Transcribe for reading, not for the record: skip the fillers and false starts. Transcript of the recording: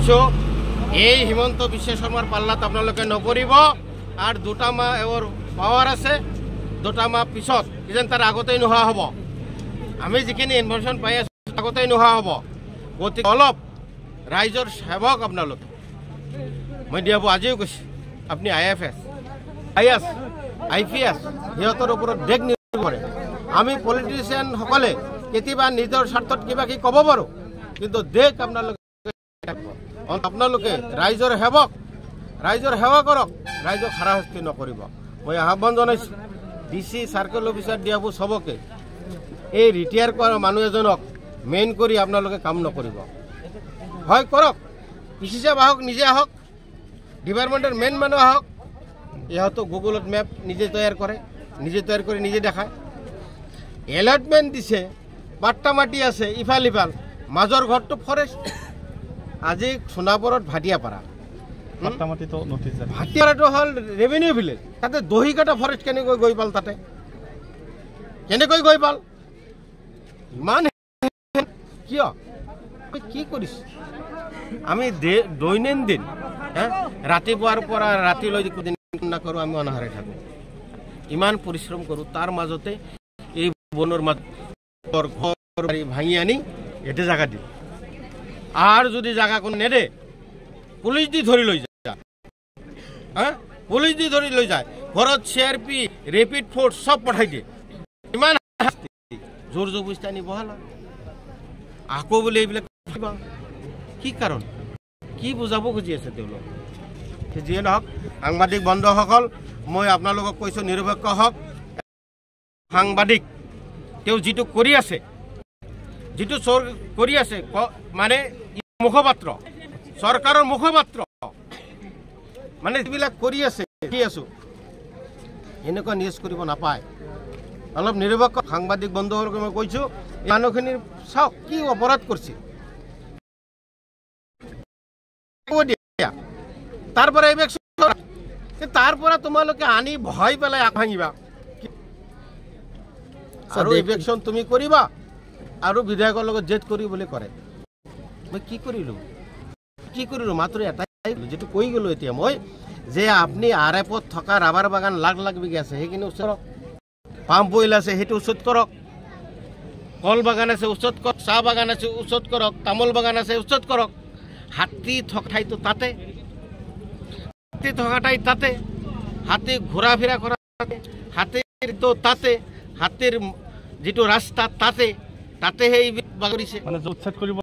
কৈছোঁ, এই হিমন্ত বিশ্ব শৰ্মাৰ পাল্লাত আপোনালোকে নপৰিব। আৰু দুটা মাহ এওঁৰ পাৱাৰ আছে, দুটা মাহ পিছত কিজানি তাৰ আগতেই নোহোৱা হ'ব। আমি যিখিনি ইনফৰমেশ্যন পাই আছোঁ আগতেই নোহোৱা হ'ব। গতিকে অলপ ৰাইজৰ সেৱক আপোনালোকে। মই দিয়াব আজিও কৈছোঁ, আপুনি IFS, IS, IPS সিহঁতৰ ওপৰত দেশ নিৰ্ভৰ কৰে। আমি পলিটিচিয়ানসকলে কেতিয়াবা নিজৰ স্বাৰ্থত কিবা কি ক'ব পাৰোঁ, কিন্তু দেশ আপোনালোকে আপোনালোকে ৰাইজৰ সেৱক, ৰাইজৰ সেৱা কৰক, ৰাইজক হাৰাশাস্তি নকৰিব। মই আহ্বান জনাইছোঁ ডিচি, চাৰ্কেল অফিচাৰ দিয়াবোৰ চবকে, এই ৰিটায়াৰ কৰা মানুহ এজনক মেইন কৰি আপোনালোকে কাম নকৰিব। হয় কৰক, পি চি চাহেব আহক, নিজে আহক, ডিপাৰ্টমেণ্টৰ মেইন মানুহ আহক। ইহঁতো গুগলত মেপ নিজে তৈয়াৰ কৰে, নিজে তৈয়াৰ কৰি নিজে দেখায়। এলটমেণ্ট দিছে, পাট্টা মাটি আছে ইফাল ইফাল, মাজৰ ঘৰটো ফৰেষ্ট। আজি সোণাপুৰত ভাটিয়াপাৰা, ভাটিয়াপাৰাটো হ'ল ৰেভিনিউ ভিলেজ, তাতে দহিকাটা ফৰেষ্ট কেনেকৈ গৈ পাল? তাতে কেনেকৈ গৈ পাল? ইমান কিয় কি কৰিছে? আমি দৈনন্দিন ৰাতিপুৱাৰ পৰা ৰাতিলৈ নকৰোঁ, আমি অনাহাৰে থাকোঁ, ইমান পৰিশ্ৰম কৰোঁ, তাৰ মাজতে এই বনৰ মাজত ঘৰ বাৰী ভাঙি আনি ইয়াতে জাগা দিওঁ। আৰু যদি জাগা কোনো নেদে, পুলিচ দি ধৰি লৈ যায়, হা, পুলিচ দি ধৰি লৈ যায়, ঘৰত চিআৰপি, ৰেপিড ফ'ৰ্চ চব পঠাই দিয়ে। ইমান জোৰ জবস্তি আনি বহালা, আকৌ বোলে এইবিলাক কি কাৰণ, কি বুজাব খুজি আছে তেওঁলোক? যিয়ে নহওক, সাংবাদিক বন্ধুসকল, মই আপোনালোকক কৈছোঁ, নিৰপেক্ষ হওক। সাংবাদিক তেওঁ যিটো কৰি আছে, যিটো চোৰ কৰি আছে, মানে মুখপাত্ৰ, চৰকাৰৰ মুখপাত্ৰ, মানে যিবিলাক কৰি আছে, কি আছোঁ, এনেকুৱা নিউজ কৰিব নাপায়। অলপ নিৰপেক্ষ সাংবাদিক বন্ধুসকলক মই কৈছোঁ, এই মানুহখিনিৰ চাওক কি অপৰাধ কৰিছে, তাৰ পৰা তাৰ পৰা তোমালোকে আনি ভয় পেলাই ভাঙিবা আৰু ইভেকশ্যন তুমি কৰিবা আৰু বিধায়কৰ লগত জেদ কৰি বুলি কৰে। মই কি কৰিলোঁ, কি কৰিলোঁ? মাত্ৰ এটাই যিটো কৈ গ'লোঁ এতিয়া মই, যে আপুনি আৰ এফত থকা ৰাবাৰ বাগান লাখ লাখ বিঘা আছে, সেইখিনি উচ্ছেদ কৰক। পাম্প অইল আছে, সেইটো উচ্ছেদ কৰক। কল বাগান আছে, উচ্ছেদ কৰক। চাহ বাগান আছে, উচ্ছেদ কৰক। তামোল বাগান আছে, উচ্ছেদ কৰক। হাতী থকা ঠাইটো তাতে, হাতী থকা ঠাই তাতে, হাতী ঘূৰা ফিৰা কৰা হাতীৰ তো তাতে, হাতীৰ যিটো ৰাস্তা তাতে, তাতে সেই কৰিছে। উচ্ছেদ কৰিব।